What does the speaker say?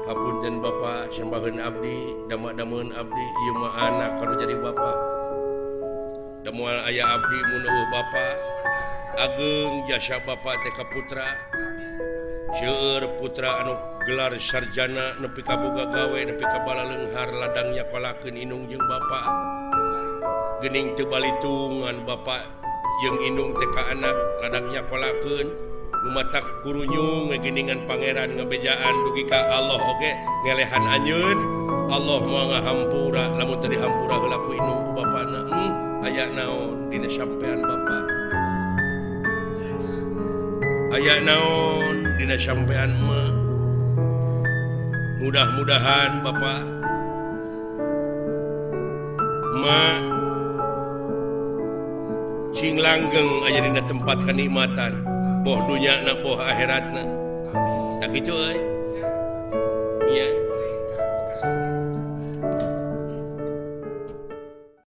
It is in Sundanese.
Hapunten Bapak sembaheun abdi dama-dameun abdi ieu mah anak kalau jadi bapak. Da moal aya abdi mun eueuh bapak. Ageng jasa bapak teh ka putra. Seueur putra anu gelar sarjana nepi ka boga gawe nepi ka balaleunghar ladang nyakolakeun indung jeung bapak. Geuning teu balitungan bapak jeung indung teh ka anak ladang nyakolakeun nu matak kurunyung ngegeningan pangeran ngebejaan dugi ka Allah oge ngelehan anjeun. Allah moal ngahampura lamun teu dihampura heula ku indung ku bapana. Aya naon dina sampean bapak? Aya naon dina sampean mah? Mudah-mudahan bapak ma sing langgeng aya dina tempat kenikmatan boh dunyana boh akhiratna. Tak kitu euy.